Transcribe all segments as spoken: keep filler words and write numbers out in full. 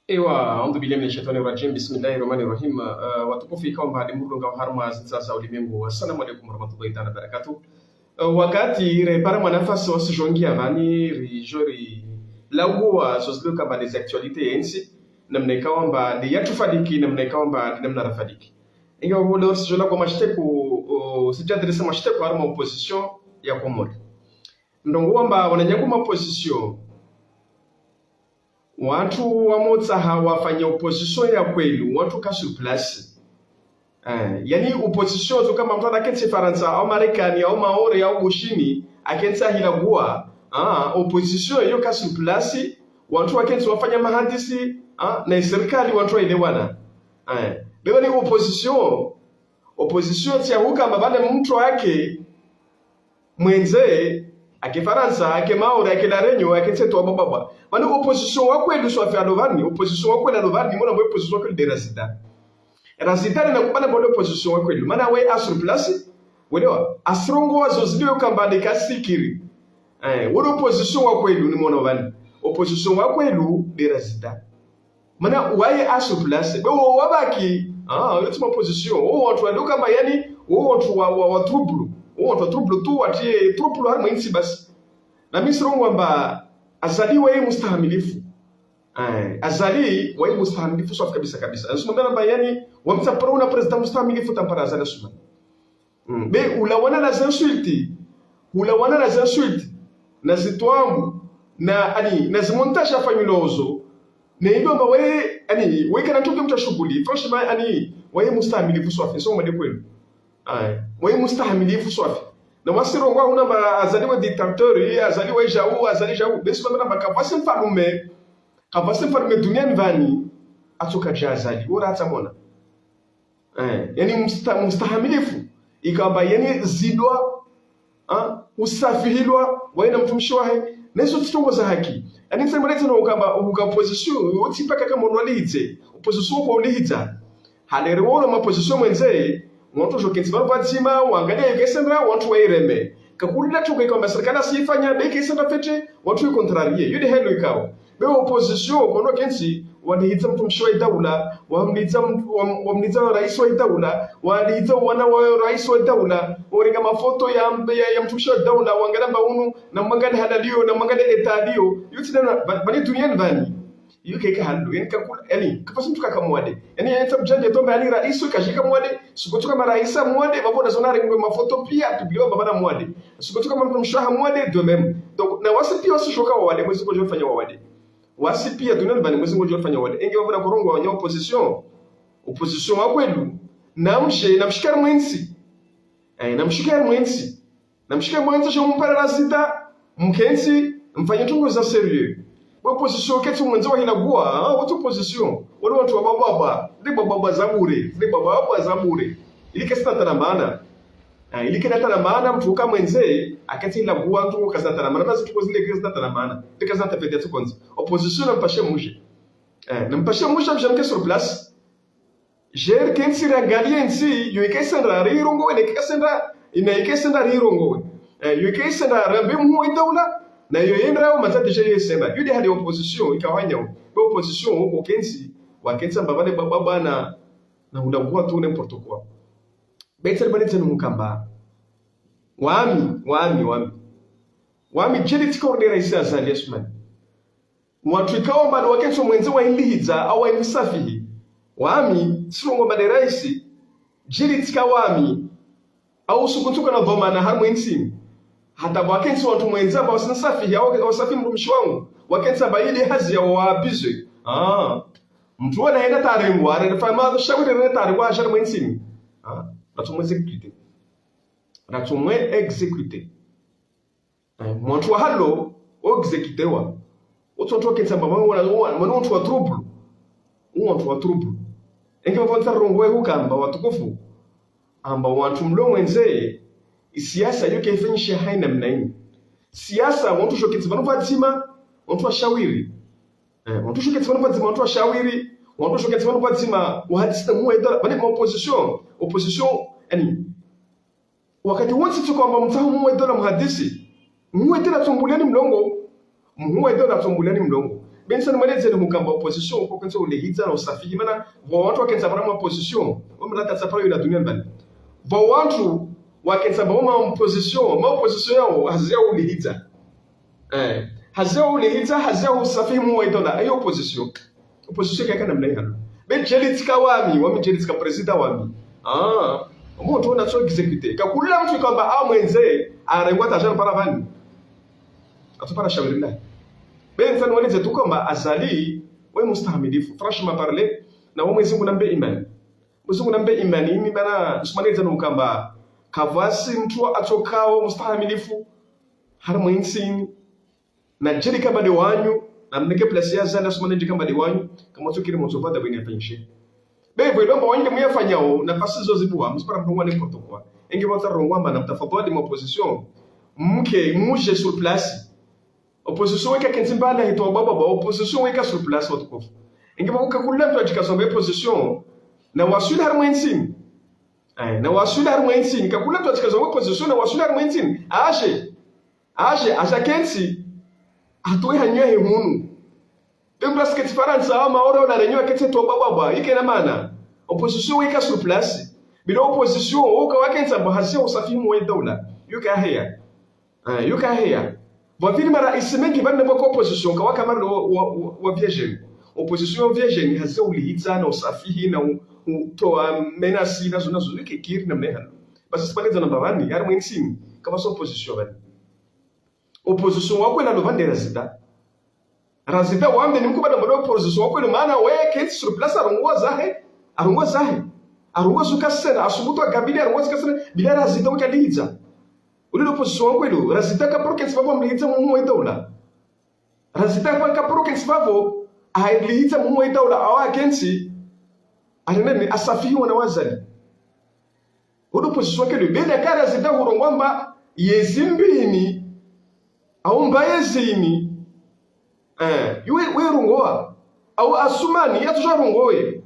Ewa, audhu billahi mina shaitani rajim, bismillahi rahmani rahim. Eh, watukufu, ikao amba nde murudungao harumwa zindza za ulimengu, assalamu alaikum warahmatullahi taala wabarakatuh. Eh, wakati repara mwanafasi wasi djongia vani, ridjo rilaguwa zo zilio kamba nde za actualité ya ntsi, namna ikao amba nde yatrufadiki, namna ikao amba nde namna rafadiki. Inga wabo leo ridjo laguwa mashiteku, o, ridjo adresa mashiteku harumwa opposition ya Komori. Ndrongo wamba wananyangu ma opposition, wantru wamotsaha wafanye opposition ya kweli, wantru ka sur place. Eh, yaani opposition tsi kama mntru akentsi Farantsa, au Marekani, au Maore, au Bushini, akentsi ahilaguwa. Ah, opposition iyo ka sur place, wantru wakentsi wafanya mahadisi, ah, na serikali wantru waelewana. Eh, beba ni opposition, opposition tsi ya hukamba bale mntru ake mwendze, ake Farantsa, ake Maore, ake La Réunion, ake ntsi towa bwabwabwa. Mana opposition wa kweli swafi alo vani, opposition wa kweli alo vani, mwana mwe opposition wa kweli nde Razida. Razida nde nakubala pvale opposition wa kweli. Mana waye a sur place, welewa, asirongowa zo zilio kamba nde kasikiri. Eh, wole opposition wa kweli ni mwana vani. Opposition wa kweli nde Razida. Mana waye a sur place, be wo wabaki, ah, yo tsi ma opposition, wo wantru walio kamba yaani, wo wantru wa, wa, wa trouble, wo wantru wa trouble tu, watriye trouble harumwa intsi basi. Na mi sirongowa amba Azali waye mustahamilifu. Eh, Azali waye mustahamilifu swafi kabisa kabisa. Asumani amba yaani, wamtsaha paro una président mustahamilifu tampara Azali Asumani. Mm. Be ulawana na zinsultes, ulawana na zinsultes, na zitwambu, na, yaani, na zimontages afanyilwa ozo, ne indo amba waye, yaani, waye kana mtru ke mtru shughuli, franchement, yaani, waye mustahamilifu swafi, so made kweli. Aye, waye mustahamilifu swafi. Na wasirongowa hunu amba Azali wa dictateur, Azali wa djau, Azali djau, be si amba kavwasi mfalume, kavwasi mfalume duniani vani, atsoka dja Azali, wora atsamona. Eh, yaani musta-, mustahamilifu. Ikao amba yaani zidwa, ah, usafihilwa, waye na mtrumishi wahe. Na izo tsi ndrongo za haki. Yaani ntsi mretse no ukamba, uka opposition, wo tsi paka kama ulwalidze. Opposition kwa ulihidza. Halere wolo ma opposition mwendze, wantru djo kentsi pvanu pvadzima, wangaliye yo kesendra, wantru waireme. Kakurila tuka ikao amba serikali asifanya, be kesendra fete, wantru wayi contrarier. Yo nde helo ikao. Be opposition, kono kentsi, walihidza mtrumishi wa idaula, wamlidza mtru-, wam-, wamlidza raisi wa idaula, walihidza wana wa raisi wa idaula, warenga mafoto ya, ya, ya mtrumishi wa idaula, wangala amba unu, na mwangali halaliyo, na mwangali etaliyo, yo tsi nde na, va-, vani duniani vani. Yo keka halo, yaani kakula, yaani, kapvatsi mtru kaka mwade. Yaani, yaani, tabu djandje tombe, yaani, raisi kadjika mwade, suku tsuka ma raisi mwade, vavo na zona rengwe mafoto pia, publiwa amba vana mwade. Suku tsuka ma mtrumishi wahe mwade, de même. Donc, na wasi pia wasi djoka wawade, mwezi ngodjo fanya wawade. Wasi pia duniani vani mwezi ngodjo fanya wade. Enge vavo na korongowa wananya opposition. Opposition wa kweli. Na mshe, na mshike harumwa intsi. Eh, na mshike harumwa intsi. Na mshike harumwa intsi, djo mpara Razida, mkentsi, mfanye ndrongo za sérieux. Bo opposition kentsi mwendze wahilaguwa, ah, wo tsi opposition. Wale wantru wa bwabwabwa, nde bwabwabwa za bure, nde bwabwabwa za bure. Ili kesi na tana mana. Ah, ili kesi na tana mana, mtru uka mwendze, akentsi hilaguwa, ndrongo kazina tana mana, na zintru kozile kazina tana mana. Nde kazina tafeti ya tsi kondzi. Opposition na mpashe muje. Eh, na mpashe muje, muje mke sur place. Djeri kentsi rangaliye ntsi, yo ikesendra rirongowe, ne ikesendra, ina ikesendra rirongowe. Eh, yo ikesendra rambe mhuu wa idaula, na yo yendra wo mazati dje yo isendra. Yo nde hali opposition, ikawanya wo. Be opposition, wo kentsi, wakentsi amba vale bwabwabwa na, na hulaguwa tu n'importe quoi. Be tsari bale tsenu mukamba. Wami, wami, wami. Wami, djeli tsika orde raisi Azali Asumani. Wantru ikao amba wakentsi mwendze wayilihidza, au wayisafihi. Wami, sirongowa amba nde raisi, djeli tsika wami, au suku ntsuka na dhwamana harumwa intsini. Hata wakentsi wantru mwendze amba wasinsafihi, au, au safihi mtrumishi wangu. Wakentsi amba ili hazi ya wabize. Ah. Mtru wana henda tarengwa, hende fanya madho shawiri hende tarengwa hadja harumwa intsini. Ah. Ratsu mwe exécuter. Ratsu mwe exécuter. Eh, mwantru wa halo, o exécuter wa. Otsi wantru wakentsi amba, mwana, mwana, mwana wantru wa trouble. O wantru wa trouble. Enge vavo ntsarongowe hukamba watukufu. Amba wantru mlo mwendze, isiasa yo kefanyisha haina mna ini. Siasa, wantru djo kentsi pvanu pvadzima, wantru washawiri. Eh, wantru djo kentsi pvanu pvadzima, wantru washawiri, wantru djo kentsi pvanu pvadzima, wahadisi na mhuu wa idaula, vale ma opposition, opposition, yaani, wakati wontsi tsuka amba mtsaha mhuu wa idaula muhadisi. Mhuu wa idaula tsumbuleni mlongo. Mhuu wa idaula tsumbuleni mlongo. Be nisa nimweledzeni mukamba opposition, kwa kentsi ulihidza na usafihi, mana, pvo wantru wakentsi pvara ma opposition, wamlata tsapara yula dunia mbani. Pvo wantru wakentsi pvara ma opposition, ma opposition yawo, hazi yawo ulihidza. Eh, hazi yawo ulihidza, hazi yawo usafihi mwa idola, iyo opposition. Opposition kayaka namna ihanu. Be djeli tsika wami, wami djeli tsika président wami. Ah, omo ntsu ona tso exécuter. Kakula mntru ikamba amwendze, arengwa tadjana para pvani. Atsupara shawiri lahe. Be nisa nimweledzeni tu kamba Azali, we mustahamilifu. Franchement parler, na we Mwenyezi Mungu nambe imani. Mwenyezi Mungu nambe imani, ini bana, nisumanedza nukamba. Kapvatsi mntru atsokao mustahamilifu, harimwa intsi ini. Na djeli kamba de wanyu, na mneke place ya Azali, nisumanedza kamba de wanyu, kamwatsukiri mwatsopvadha bweni afanyishe. Be pvo ilomba wanyu muyafanyao, nafasi zo zibuwa, musipara mrongoa n'importe quoi. Enge pvatsa rongoa mana mtafadhwali ma opposition. Mke, muje sur place. Opposition weka kentsi mbali hitowa baba ba, opposition weka sur place watukufu. Enge pvapvo kakula mntru adjikaza mba opposition, na waswili harimwa intsi ini. Eh, na waswili harimwa intsi ini. Kakula mntru adjikaza mba opposition, na waswili harimwa intsi ini. Aje. Aje, aja kentsi, atowe hanyo yahe hunu. Be mntru asiketsi Farantsa, awa Maore, ola renyo aketsi towa baba ba, ike na mana. Opposition weka sur place. Bila opposition, woka wakentsi amba hazi ya usafihi mwa idola. Yuka heya. Eh, yuka heya. Pvapviri mara isi mengi pvanu pvoko opposition, kawaka mara wa, wa, wa, wa viajeni. Opposition wa viajeni, hazi ya ulihidza na usafihi na u-, utowa menace na zona zo, yuke kiri namna ihanu. Basi sipaledza namba pvani, harimwa intsi ini, kapvatsi opposition pvani. Opposition wakweli alo pvande razida. Razida wambe ni mkubada mbada opposition wakweli mana we kentsi sur place arongoa zahe, arongoa zahe. Arongoa zuka sena, asubutu akabili arongoa zuka sena, bila razida weka lidza. Uli opposition wakweli, razida kaparo kentsi pvapvo amlidza mwa idola. Razida pa kaparo kentsi pvapvo, alihidza mwa idola awa kentsi, alinene asafihi wana wa Azali. Odo opposition kele, bena kara zida hurongoa mba yezi mbini, au mba yezi ini. Eh, iwe, we rongoa. Au Asumani, ya tuja rongoe.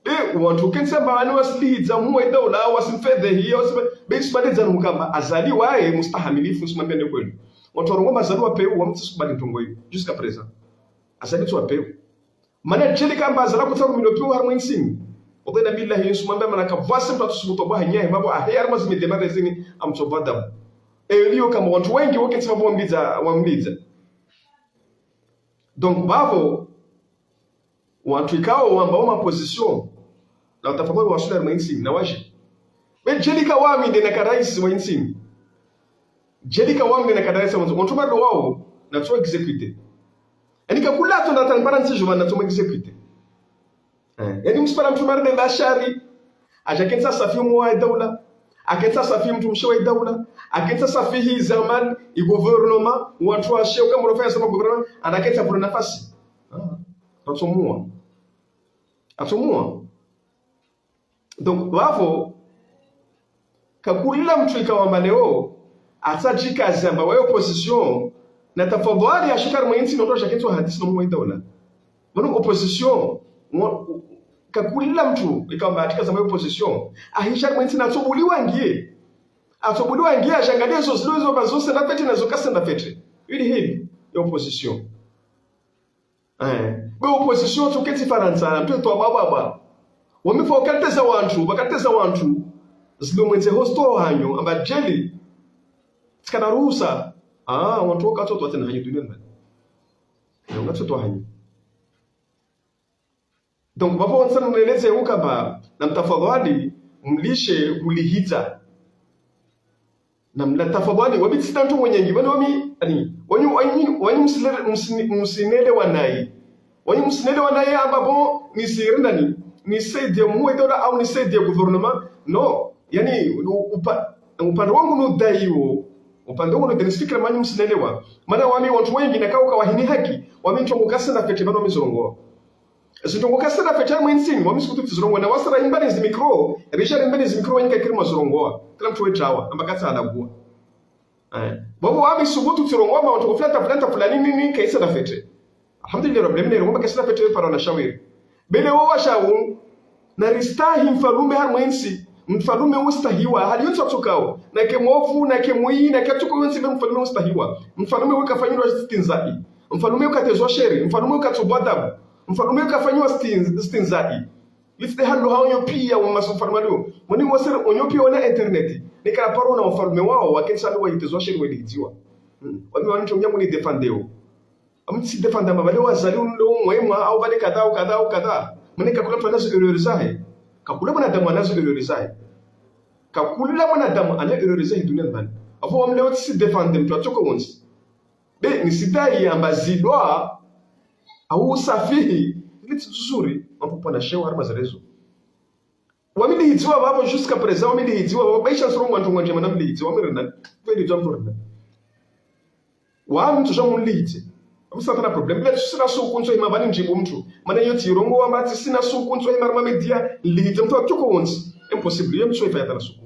E, wantru kentsi amba wani wasilihidza mwa idola, wasimfedhehi, wasi-, be isubali dza nukamba, Azali waye, mustahamilifu, sumambia ne kweli. Wantru warongoa mba Azali wa peu, wamtsi subali ntrongo iyo, jusqu'à présent. Azali tsi wa peu. Mana djeli kamba Azali kutsaru milo piwa harimwa intsi ini. Wallahi na billahi, nisumanamba mana kapvatsi mntru atsusubutu bwa hanyahe, mapvo ahe harimwa zimi demare zini, amtsopvadha. Eliyo kamba wantru wengi, wakentsi pvapvo wamlidza, wamlidza. Donc, pvapvo, wantru ikao wamba oma opposition, na watafadhali waswili harimwa intsi ini, na waje. Be djeli ka wami nde naka raisi wa intsi ini. Djeli ka wami nde naka raisi wa intsi ini. Wantru mado wao, natso exécuter. Yani kakula tso nata nipara ntsi juma natso exécuter. Eh, yani musipara mntru mari nde la shari, aja kentsi asafihi mwa idaula, akentsi asafihi mtrumshe wa idaula, akentsi asafihi zamani, i gouvernement, wantru washe, uka mrofanya sama gouvernement, ana kentsi apvure nafasi. Ah, atsomuwa. Atsomuwa. Donc, pvapvo, kakula mntru ikao amba leo, atsadjikaze amba waye opposition, na tafadhwali ashike harimwa intsi ini oto aja kentsi wahadisi no mwa idaula. Pvanu opposition, mwa-, kakula mntru ikao amba adjikaze amba waye opposition, ahishe harimwa intsi ini atsobuliwa ngiye. Atsobuliwa ngiye, ajangalie zo zilo izo pvazo senda fetre na zo kasenda fetre. Ili hili, ya opposition. Eh, be opposition tsuketsi Farantsa, mtwe twa baba ba. Wami fa ukalite za wantru, wakalite za wantru. Zilo mwendze hosto hanyo, amba djeli. Tsikana ruhusa. Ah, wantru wakatso twa tsena hanyo dunia mbali. Yo, ngatso twa hanyo. Donc, pvapvo wantsa nuneleze ukamba, na mtafadhwali, mlishe, hulihidza. Na mla tafadhwali, wami tsita ntrongo nyengi, wani wami, ani, wani, wani, wani msile-, msini-, msinelewa nayi. Wani msinelewa nayi amba bo, nisiri nani, nisaidie mwe dola au nisaidie gouvernement. No, yani, u-, upa-, upande wangu nudaiwo, upande wangu nudai nisifikira manyi msinelewa. Mana wami wantru wengi nakauka wahini haki, wami ntrongo kasina fetre pvanu wami zirongoa. Zintrongo kasina fetre harimwa intsi ini, wami subutu tsizirongoa, na wasira imbani zi micro, risha rimbani zi micro wenyi kakiri mwazirongoa. Kila mntru wetrawa, amba katsa alagua. Eh. Pvapvo wami subutu tsirongoa, ma wantru fulani, fulani, fulani, nini, kaisina fetre. Alhamdulillah, Rabbil Alamin, rongoa kasina fetre, para na shawiri. Bele wo wa shawu, na ristahi mfalume harimwa intsi, mfalume ustahiwa, hali yontsi atsukao, nake mwovu, nake mwi, nake atsuko yontsi be mfalume ustahiwa. Mfalume weka fanyilwa istinzai. Mfalume ukatezwa shere, mfalume ukatsobwa adabu, mfalume ukafanyiwa stin-, stinzai. Litsi de hali hao onyo piya wa masu mfalume alio. Mwani wasere onyo piya wana internet. Nikala paro na wafalume wao, wakentsi hali wayitezwa shere walihidziwa. Hmm. Wami wani tso mnyangu nidefandeo. Wami tsidefanda mba vale Azali ulo mwema, au vale kadha, au kadha, au kadha. Mwani kakula mtru anazo erreur zahe. Kakula mwanadamu anazo erreur zahe. Kakula mwanadamu ana erreur zahe duniani pvanu. Apvo wami leo tsidefande mtru atsoko wontsi. Be, nisidayi amba zidwa, au usafihi, ili tsi ndzuzuri, mambo pvwana shewa harumwa ze réseaux. Wami nilihidziwa vavo, jusqu'à présent, wami nilihidziwa vavo, baisha ntsurongowa ntrongo ndjema, nami nilihidziwa, wami rina, kweli djwa mtru rina. Wami mtru djwa munilihidze. Wami sina hata problème, bila tsisina suku ntsohima vani ndjibu mtru. Mana iyo tsirongowa amba tsisina suku ntsohima harumwa média, nilihidze mtru atsoko wontsi. Impossible, iyo mtru ifaya hata na suku.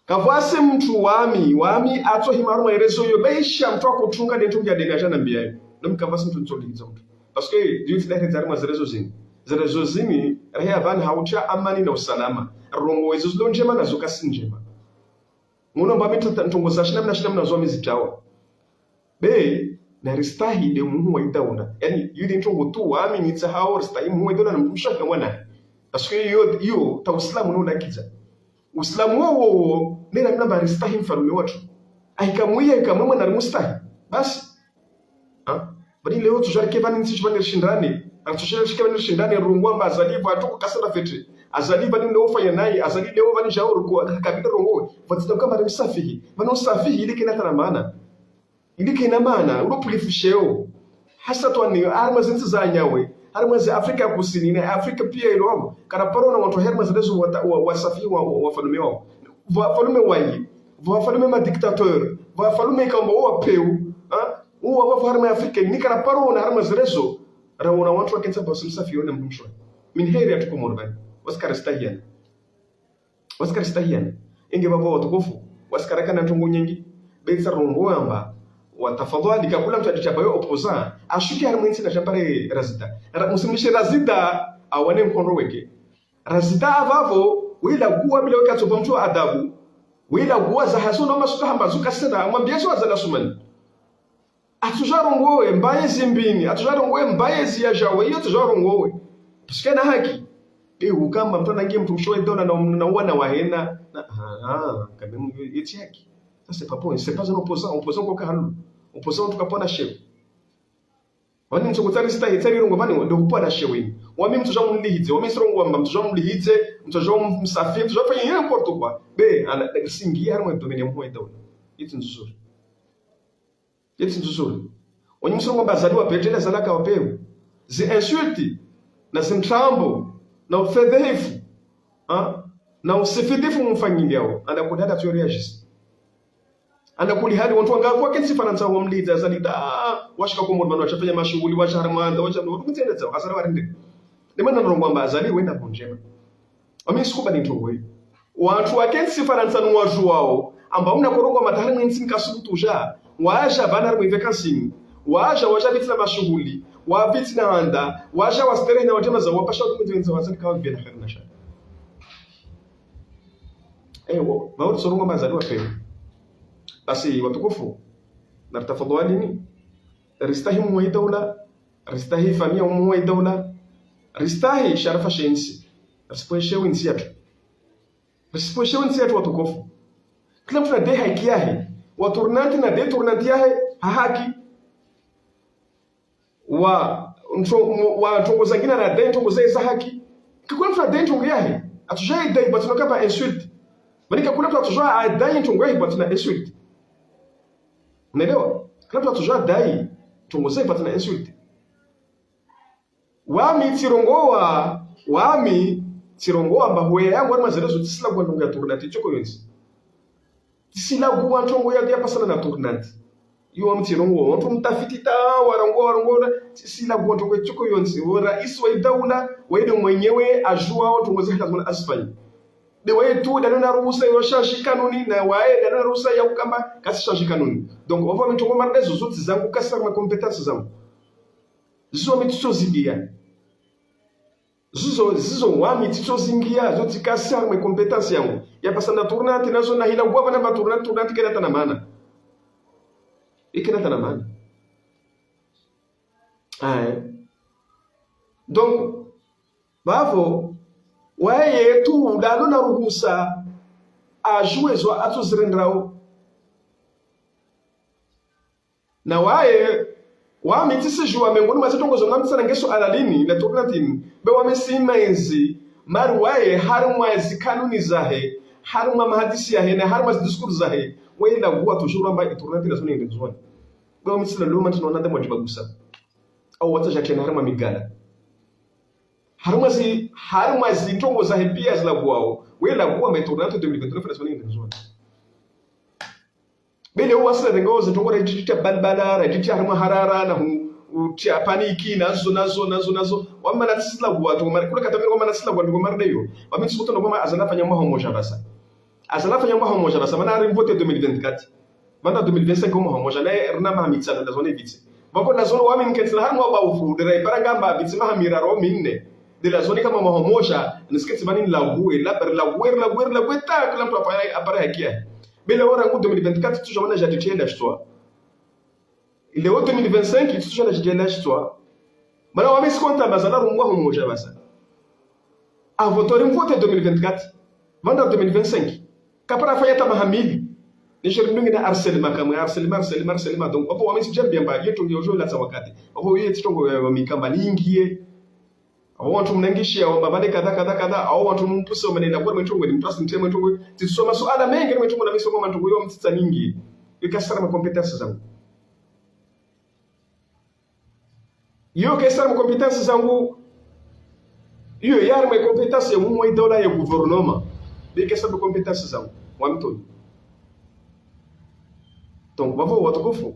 Kavwasi mtru wami, wami atsohima harumwa ye réseau yo, baisha mtru akutunga de ntrungu ya deni aja nambiyayo. Nami kavwasi mtru ntsolihidza mtru. Parce que, diyo tsi dahi redza harumwa ze réseaux zini. Ze réseaux zini, raheya vani hautsha amani na usalama. Rongowa ezo zilo ndjema na zo kasi ndjema. Ngono amba mi tata ntrongo za shinamu na shinamu na zo wami zitrawa. Be, naristahi de muhu wa idaula. Yaani, yuli ntrongo tu wami nitsahao ristahi muhu wa idaula na mtru mshe na wana. Parce que iyo, iyo, ta Usilamu no ulakidza. Usilamu wo, wo, wo, nena mna mba ristahi mfalume watru. Ahika mwiya, ahika mwema narimustahi. Basi. Ha? Vani leo tsudja rike vani ntsi shivani rishindane. Atsudja rike vani rishindane, rongowa amba Azali vwa tuku kasala fete. Azali vani leo fanya nayi, Azali leo vani djao ruko, kabila rongowe. Vwa tsina kama rimsafihi. Vani usafihi ili kena hata na maana. Ili kena maana, ulo pulifu sheo. Hasa twani, harumwa ze ntsi za nyawe, harumwa ze Afrika ya Kusini, na Afrika piya ilo wao. Kana paro na wantru harumwa ze réseaux wa, wa, wasafihi wa, wa, wafalume wao. Wafalume wayi, wafalume ma dictateur, wafalume ikamba wa peu, ha? Uwa wafa harumwa Afrika, ni kana paro na harumwa ze réseaux, raona wantru wakentsi amba wasi msafihi wone mtru mshe. Min heri ya tuko morvani, wasi karistahiyana. Wasi karistahiyana. Inge vavo watukufu, wasi karakana ntrongo nyengi. Be ntsarongowa amba, watafadhwali kakula mtru aditshamba yo opposant, ashuke harumwa entsi na shamba re Razida. Ra-, musimlishe Razida, awane nkondo weke. Razida avavo, wila guwa bila weka tsopva mtru wa adabu. Wila guwa za haso no masuka hamba zuka sena, mwambiye zo Azali Assoumani. Atsudja rongowe, mbaye zimbini, atsudja rongowe, mbaye ziya djawe, iyo atsudja rongowe. Parce que na haki. Be hukamba mtru anange mtru mshe wa idaula na, na wana wahena. Na, ha, ha, quand même, iyo, iyo tsi haki. Ça, c'est pas bon. C'est pas un opposant. Opposant kwa kahalu. Opposant, en tout cas, pvwana shewe. Vani ntrongo tsaristahi, tsarirongowa vani, ndo kupvwana shewe. Wami mtru djwa munilihidze, wami tsirongowa amba mtru djwa munilihidze, mtru djwa msafihi, mtru djwa fanye n'importe quoi. Be, ana, singi harumwa domaine ya muhu wa idaula. Itsi ndzuzuri. Itsi ndzuzuri. Wanyu msirongowa amba Azali wa peu, tena Azali aka wa peu. Zi insulte, na zintrambo, na ufedhehefu, ha? Na usifitifu mumfanyiliyao, anda kuli hali atsuyo réagir. Anda kuli hali wantru wanga wakentsi Farantsa wamlidza Azali ta, ah, washika Komori vanu, washafanya mashuhuli, washa harumwa anda, washa no, kutsendeza, hasara warende. Ni mana narongowa amba Azali wena pvo ndjema. Wami tsikubali ntrongo iyo. Wantru wakentsi Farantsa no wadjuwao, amba mna korongowa matahari mwentsi nkasubutu dja, waja vana harumwa vacances, waja, waja pvitsina mashuhuli, wapvitsina anda, waja wasterehi na wadjama za wapasha watumwenzi wenza wazali kawa vena kheri na shari. Ewo, vavo tsirongowa amba Azali wa peu. Basi, watukufu, naritafadhwalini, ristahi muhu wa idaula, ristahi famiya muhu wa idaula, ristahi sharafa she ntsi, risipvweshe we ntsi yatru. Risipvweshe we ntsi yatru watukufu. Kila mtru nade haki yahe. Wa tournante nade tournante yahe ha haki. Wa ntro-, mo-, wa ntrongo zangina nade ntrongo zahe za haki. Kakula mtru nade ntrongo yahe. Atsudja idayi pvatsina kamba insulte. Vani kakula mtru atsudja adayi ntrongo yahe pvatsina insulte. Unaelewa? Kula mtru atsudja adayi ntrongo zahe pvatsina insulte. Wami tsirongowa, wami tsirongowa amba huwe yangu harumwa ze réseaux tsisilagua ntrongo ya tournante, tsoko yontsi. Tsisilagua ntrongo ya, yapvasana na tournante. Iyo wami tsirongowa, wantru mtafiti ta, warongowa, warongowa, tsisilagua ntrongo ya tsoko yontsi. Wo raisi wa idaula, waye de mwenyewe, adjuwa, ntrongo zahe lazima azifanye. De waye tu, dano na ruhusa, yo shanji kanuni, na waye, dano na ruhusa ya ukamba, kasi shanji kanuni. Donc, ovo mi ntrongo marde zo, zo tsi zangu, kasi harumwa compétence zangu. Zizo mi tsitsozidiya. Zizo, zizo wami tsitsozingiya, zo tsi kasi harumwa compétence yangu. Yapvasana tournante, nazo nahilagua vana amba tournante, tournante kena hata na maana. Ikena hata na maana. Aye. Donc, vavo, waye tu dalo na ruhusa, ajuwe zo atsuzirendrao. Na waye, wami tsisidjuwa mengoni mwa zitrongo zo ngamtsana ngeso alalini, na tournante ini, be wami tsi maenzi, mari waye, harimwa zikanuni zahe, harimwa mahadisi yahe, na harimwa zidiscours zahe, waye laguwa toujours amba itournante lazima yende Ndzuwani. Be wami tsila luma tino nande mwadjibagusa. Au watsaha tsena harimwa migala. Harimwa zi, harimwa zitrongo zahe pia zilaguwao, waye laguwa amba itournante deux mille vingt-neuf lazima yende Ndzuwani. Be leo wasi la renga oze trongo radjitria balbala, radjitria harimwa harara, na hu, utria paniki, nazo, nazo, nazo, nazo. Wami mana tsilaguwa, trongo mari, kula katamiri wami mana tsilaguwa, trongo mari deyo. Wami tsikuto no wami Azali afanya mwaha mdzima pvasa. Azali afanya mwaha mdzima pvasa, mana ari mvote deux mille vingt-quatre. Vanda deux mille vingt-cinq mwaha mdzima, naye rina maha mitsanu, la zone vite. Vavo la zone wami nkentsi la harimwa ba ufu, de raipara ngamba vite maha miraru minne. De la zone kama mwaha mdzima, nisiketsi vani nilaguwe, la, laguwe, laguwe, laguwe, ta, kula mtru afanya, apara hakia. Be leo rangu deux mille vingt-quatre, tsudja wana djaditria la histoire. Leo deux mille vingt-cinq, tsudja wana djaditria la histoire. Mana wami sikonta mazala rumwa ho mdzima pvasa. Avotori mvote deux mille vingt-quatre. Vanda deux mille vingt-cinq. Kapara fanya ta maha mili. Nishiri ndungi na harcèlement kamwe, harcèlement, harcèlement, harcèlement. Donc, opo wami tsidjambi amba, yetu nge ojo la tsa wakati. Opo yetsi trongo ya wami kamba ningiye. Awo wantru mnangishiya wamba vale kadha, kadha, kadha. Awo wantru mpuse wamenenda kwa mwe trongo ni mtrasi mtse mwe trongo. Tsisoma suala mengi mwe trongo na miso kwa mantrongo yo mtsitsa ningi. Yo kayisara ma compétence zangu. Yo kayisara ma compétence zangu. Yo yari ma compétence ya mumwe daula ya gouvernement. Be kayisara ma compétence zangu. Wami toni. Donc, vavo watukufu.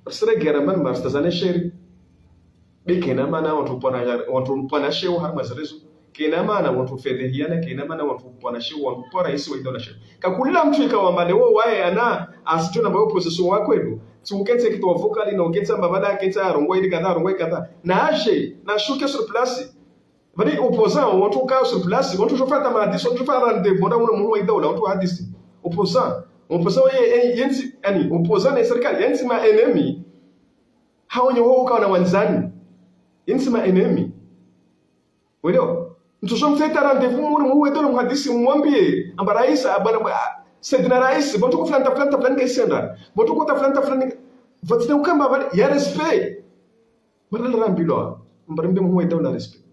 Risire gera mani marsta zane sheri. Be kayina mana wantru pwana, wantru pwana sheo harimwa zerezo. Kayina mana wantru fedhehiyana, kayina mana wantru pwana sheo, wantru pwana isi wa idola sheo. Kakula mtru ikao amba leo waye ana, asitona amba opposition wa kweli. Tsi ukentsi kitoa vocal, na ukentsi amba vada, kentsi arongowa ili kadha, arongowa ili kadha. Na aje, na shuke sur place. Vani opposant, wantru ka sur place, wantru djofanya mahadisi, wantru djofanya rendez-vous, wantru munu wa idaula, wantru hadisi. Opposant, opposant ye, ye, yentsi, yani, opposant ne serikali, yentsi ma ennemi. Hawo nyo ho ukawa na wandzani. Yentsi ma ennemi. Welewa? Mtru djomfanya rendez-vous, munu, munu wa idaula muhadisi, mwambiye, amba raisi, abana, ah, Saidina raisi, wantru ko fulani, ta fulani, ta fulani kayisenda. Wantru ko ta fulani, ta fulani, wantru ne ukamba, vale, ya respect. Mara la rambilwa, mbari mbe mhuwa idaula respect.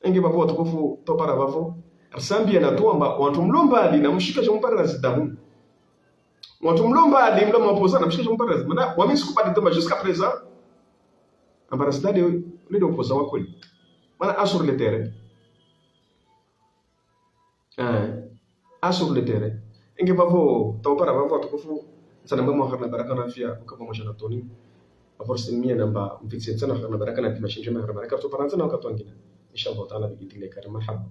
Enge vavo watukufu, topara vavo. Risambiya na tuwamba, wantru mlo mbali na mshike djo mpara razidamu. Wantru mlo mbali mlo mapozana mshike djo mpara razidamu. Mana, wami sikubali toma jusqu'à présent. Amba rasidade, lede opposant wa kweli. Mana, assure le terrain. Eh, assure le terrain. Enge vavo, topara vavo watukufu, ntsana mwe mwa harina baraka na afia, uka vamo djana toni. Avorsi mie namba, mvitsi ntsana harina baraka na pima shinje mwa harina baraka, topara ntsana wakati wangina. Inshallah taala bi idhnillahi karim. Marhaba.